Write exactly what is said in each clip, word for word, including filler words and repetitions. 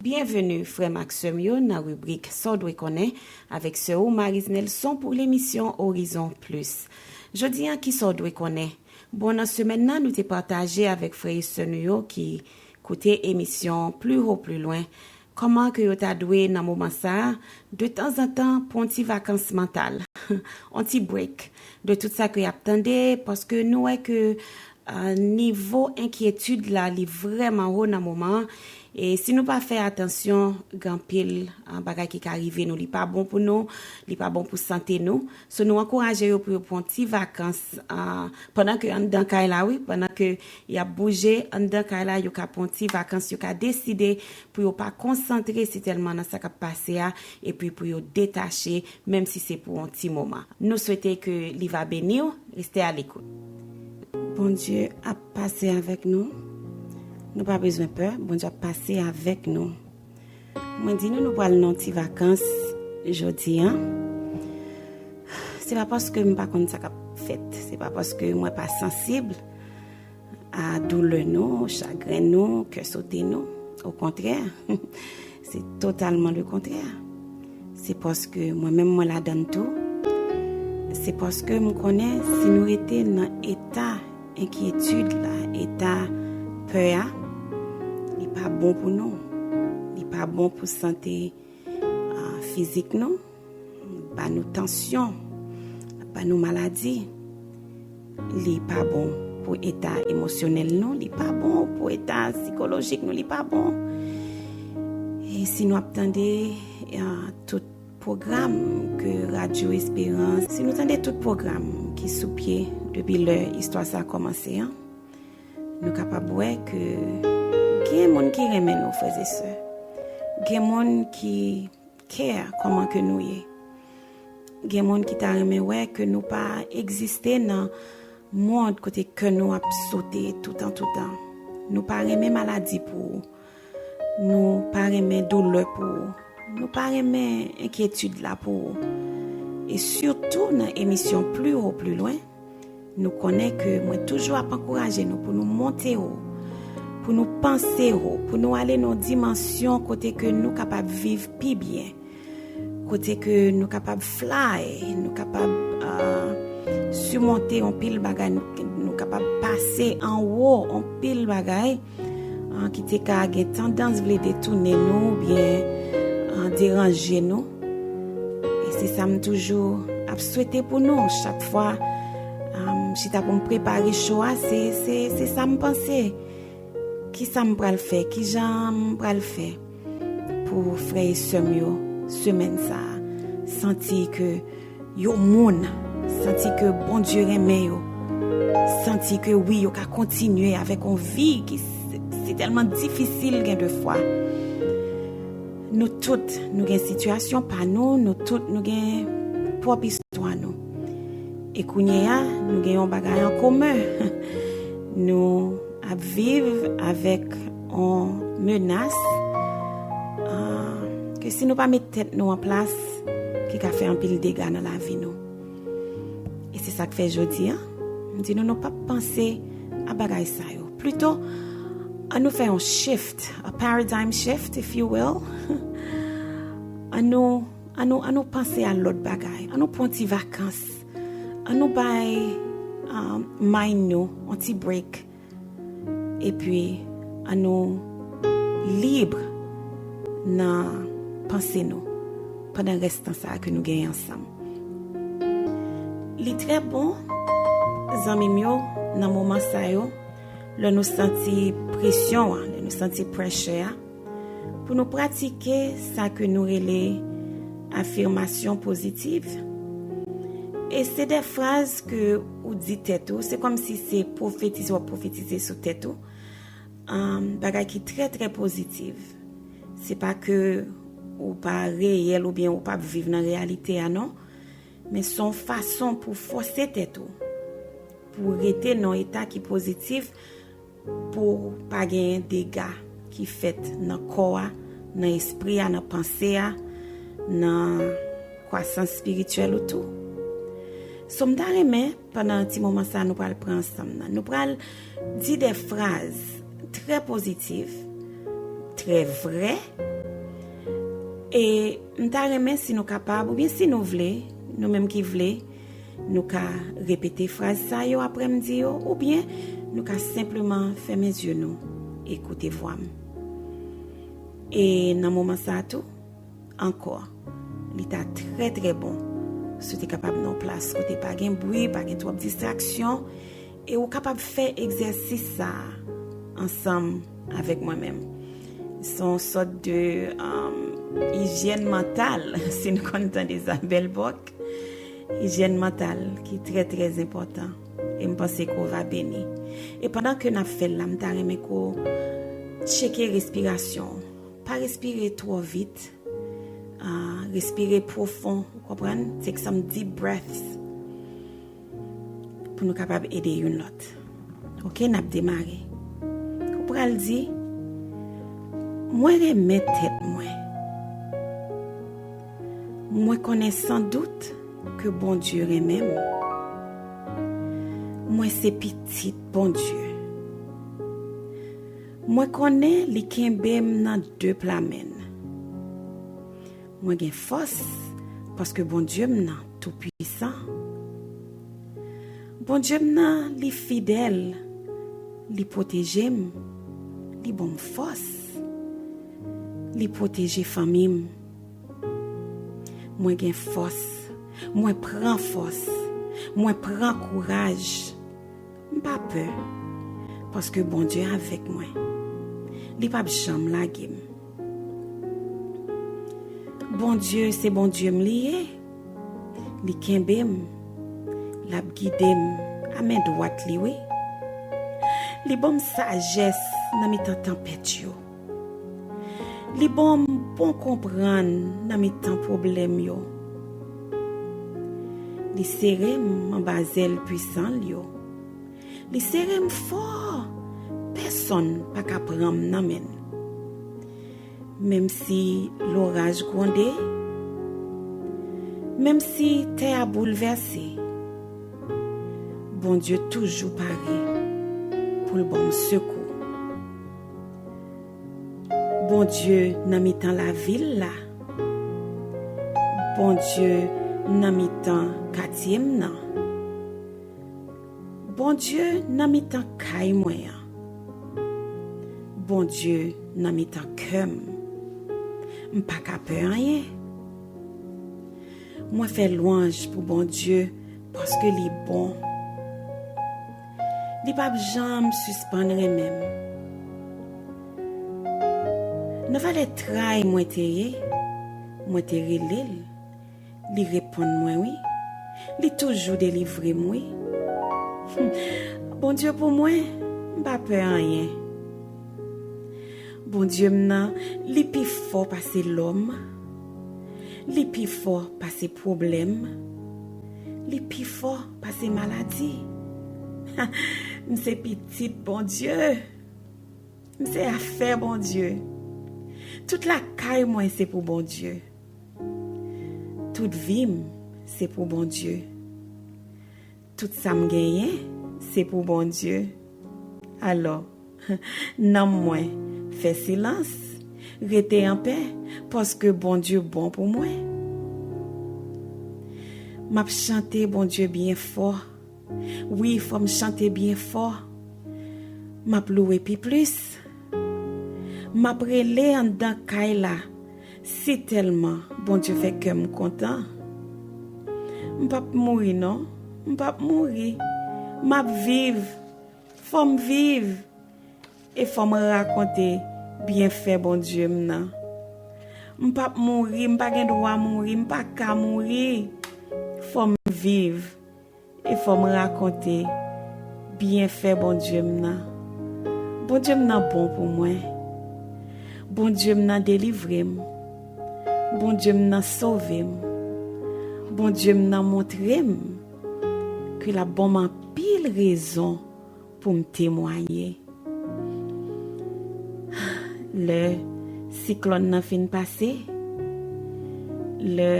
Byenveni, frè m ak sè m yo, nan ribrik Sa w dwe konnen avèk sè ou Marise Nelson pou lemisyon Orizon Plis. Jodi a, ki sa w dwe konnen? Bon, nan semèn nan, nou te pataje avèk frè e sè nou yo ki koute emisyon Plus haut, plus loin, kòman ke yo ta dwe, nan moman sa a, de tanzantan, pran yon ti vakans mantal, yon ti break de tout sa ke y ap tande, paske nou wè ke, ah, nivo enkyetid la, li vrèman wo nan moman an. E si nou pa fè atansyon, gen anpil, ah, bagay ki ka rive nou, li pa bon pou nou, li pa bon pou sante nou. So, nou ankouraje yo pou yo pran yon ti vakans, ah, pandan ke anndan kay la, wi, pandan ke y ap bouje anndan kay la, yo ka pran yon ti vakans, yo ka deside pou yo pa konsantre sitèlman nan sa k ap pase a, epi pou yo detache, menm si se pou yon ti moman. Nou swete ke li va beni w, reste a lekout. Bondye ap pase avèk nou. Nou pa bezwen pè, Bondye ap pase avèk nou. Mwen di nou, nou pral nan ti vakans jodi a. Se pa paske m pa konn sa k ap fèt, se pa paske mwen pa sansib a doulè nou, chagren nou, kè sote nou. Okontrè, se totalman lekontrè. Se paske mwen menm mwen ladann tou. Se paske m konnen si nou rete nan eta enkyetid la, eta pè a, li pa bon pou nou. Li pa bon pou sante, ah, fizik nou. Ba nou tansyon, ba nou maladi. Li pa bon pou eta emosyonèl nou, li pa bon pou eta sikolojik nou, li pa bon. E si nou ap tande, ah, tout pwogram ke Radyo Esperans, si nou tande tout pwogram ki sou pye depi lè istwa sa a kòmanse an, nou kapab wè ke gen moun ki renmen nou, frè e sè. Gen moun ki care kòman ke nou ye. Gen moun ki ta renmen wè ke nou pa egziste nan mond kote kè nou ap sote toutan, toutan. Nou pa renmen maladi pou ou. Nou pa renmen doulè pou ou. Nou pa renmen enkyetid la pou ou. E sitou nan emisyon Plus haut, plus loin, nou konnen ke mwen toujou ap ankouraje nou pou nou monte wo, pou nou panse wo, pou nou ale nan yon dimansyon kote ke nou kapab viv pi byen, kote ke nou kapab fly, nou kapab, ah, simonte yon pil bagay, nou, nou kapab pase anwo yon pil bagay, ah, ki te ka gen tandans vle detounen nou oubyen, ah, deranje nou. E se sa m toujou ap swete pou nou. Chak fwa, ah, m chita pou m prepare show a, se, se, se sa m panse. Kisa m pral fè? Kijan m pral fè pou frè e sè m yo, semèn sa a, santi ke yo moun, santi ke Bondye renmen yo, santi ke wi, yo ka kontinye avèk yon vi ki s-, si tèlman difisil gen de fwa. Nou tout, nou gen sitiyasyon pa nou, nou tout, nou gen pwòp istwa nou. E kounye a, nou gen yon bagay an komen. Nou ap viv avèk yon menas, ah, ke si nou pa met tèt nou an plas, ki ka fè anpil dega nan lavi nou. E se sa k fè jodi a, m di nou, nou p ap panse a bagay sa yo. Plito, ann nou fè yon shift, a paradigm shift, if you will. Ann nou, ann nou, ann nou panse a lòt bagay. Ann nou pran ti vakans. Ann nou bay, um, mind nou yon ti break. Epi, ann nou lib nan panse nou pandan rès tan sa a ke nou genyen ansanm. Li trè bon, zanmi m yo, nan moman sa yo, lè nou santi presyon an, lè nou santi pressure a, pou nou pratike sa ke nou rele afimasyon pozitiv. E se de fraz ke ou di tèt ou, se kòmsi se pwofetize w ap pwofetize sou tèt ou. Um, bagay ki trè, trè pozitiv. Se pa ke ou pa reyèl oubyen ou p ap viv nan reyalite a, non. Men se yon fason pou fòse tèt ou, pou rete nan yon eta ki pozitif, pou pa genyen dega ki fèt nan kò a, nan espri a, nan panse a, nan kwasans espirityèl ou tou. So, m ta renmen, pandan ti moman sa a nou pral pran ansanm nan, nou pral di de fraz trè pozitif, trè vrè, E m ta renmen si nou kapab, oubyen si nou vle, nou menm ki vle, nou ka repete fraz sa yo apre m di yo, oubyen nou ka senpleman fèmen zye nou e koute vwa m. E nan moman sa a tou, ankò, li ta trè, trè bon si w te kapab nan yon plas kote pa gen bri, pa gen twòp distraksyon, e ou kapab fè egzèsis sa a ansanm avèk mwen menm. Se yon sòt de, um, ijyèn mantal, si nou konn tande sa, bèl bòk. Ijyèn mantal ki trè, trè enpòtan. E m panse ke w va beni. E pandan ke n ap fè l la, m ta renmen ke w tcheke respirasyon w. Pa respire twò vit. Ah, respire pwofon, ou konprann? Take some deep breaths. Pou nou kapab ede youn lòt. Oke, n ap demare. Ou pral di, mwen renmen tèt mwen. Mwen konnen san dout ke Bondye renmen m. Mwen se pitit Bondye. Mwen konnen li kenbe m nan de pla men l. Mwen gen fòs paske Bondye m nan toupwisan. Bondye m nan, li fidèl, li pwoteje m, li ban m fòs, li pwoteje fanmi m. Mwen gen fòs, mwen pran fòs, mwen pran kouraj. M pa pè, paske Bondye avèk mwen. Li p ap janm lage m. Bondye se Bondye m li ye. Li kenbe m. L ap gide m a men dwat li, wi. Li ban m sajès nan mitan tanpèt yo. Li ban m bon konprann nan mitan pwoblèm yo. Li sere m anba zèl pwisan l yo. Li sere m fò. Pèsonn pa ka pran m nan men l. Menm si loraj gwonde, menm si tè a boulvèse, Bondye toujou pare pou l ban m sekou. Bondye nan mitan lavil la. Bondye nan mitan katye m nan. Bondye nan mitan kay mwen an. Bondye nan mitan kè m. M pa ka pè anyen. Mwen fè lwanj pou Bondye paske li bon. Li p ap janm sispann renmen m. Nan valè tray mwen te ye, mwen te rele l. Li reponn mwen, wi. Li toujou delivre m, wi. Bondye pou mwen, m pa pè anyen. Bondye m nan, li pi fò pase lòm. Li pi fò pase pwoblèm. Li pi fò pase maladi. M se pitit Bondye. M se afè Bondye. Tout lakay mwen se pou Bondye. Tout vi m se pou Bondye. Tout sa m genyen se pou Bondye. Alò, nanm mwen, fè silans, rete anpè, paske Bondye bon pou mwen. M ap chante Bondye byen fò. Wi, fò m chante byen fò. M ap louwe pi plis. M ap rele anndan kay la, sitèlman Bondye fè kè m kontan. M p ap mouri non, m p ap mouri. M ap viv. Fò m viv. E fò m rakonte byenfè Bondye m nan. M p ap mouri, m pa gen dwa mouri, m pa ka mouri. Fò m viv. E fò m rakonte byenfè Bondye m nan. Bondye m nan bon pou mwen. Bondye m nan delivre m. Bondye m nan sove m. Bondye m nan montre m ke l ap ban m anpil rezon pou m temwaye. Lè siklòn nan fin pase, lè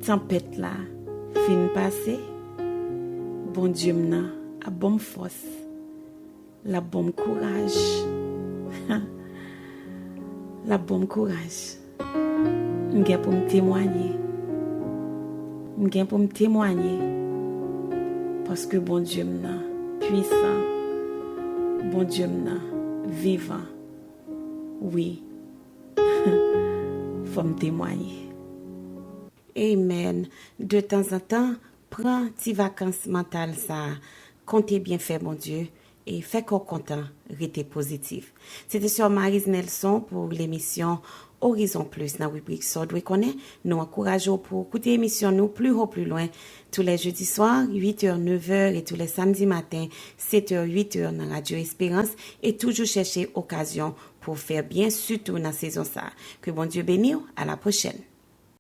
tanpèt la fin pase, Bondye m nan ap ban m fòs. L ap ban m kouraj. L ap ban m kouraj. M gen pou m temwaye. M gen pou m temwaye. Paske Bondye m nan pwisan. Bondye m nan vivan. Wi. Fò m temwaye. Amen. De tanzantan, pran ti vakans mantal sa a. Konte byenfè Bondye e fè kè w kontan, rete pozitif. Se te sè Marise Nelson pou lemisyon Horizon Plus nan ribrik Sa w dwe konnen. Nou ankouraje w pou w koute emisyon nou Plus haut, plus loin, tou lè jedi swa, uit è, nèf è, e tou lè samdi maten, sèt è, uit è, nan Radyo Esperans, e toujou chèche okazyon pou w fè byen, sitou nan sezon sa a. Ke Bondye beni w. A la pwochèn.